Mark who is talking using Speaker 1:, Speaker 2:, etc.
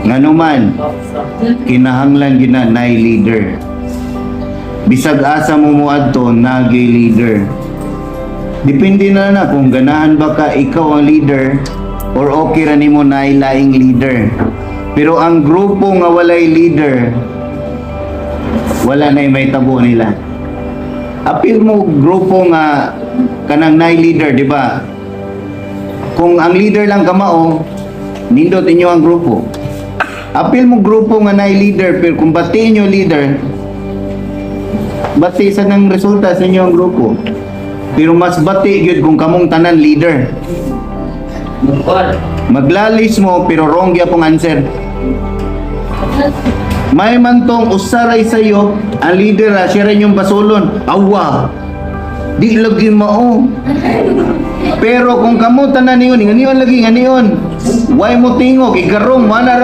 Speaker 1: Nganuman, kinahanglan gyud na nay leader. Bisag asa mo moadto, naa gyuy leader. Depende na na kung ganahan ba ka ikaw ang leader or okay ra nimo naay laing leader. Pero ang grupo nga walay leader, wala na may tabo nila. Apil mo grupo nga kanang naay leader, di ba? Kung ang leader lang kamao, nindot inyo ang grupo. Apil mo grupo nga naay leader, pero kung bati inyo leader, bati sa nang resulta sa inyo ang grupo. Pero mas bati gyud kung kamong tanan leader. Maglalis mo pero wrong gyapong answer. May man tong usaray sa iyo, ang leader ah, siya rin yung basulon. Awa. Di lagi mao. Pero kung kamo tanan niyon, nganiyon lagi nganiyon. Way mo tingog, igarong, wala ra mo.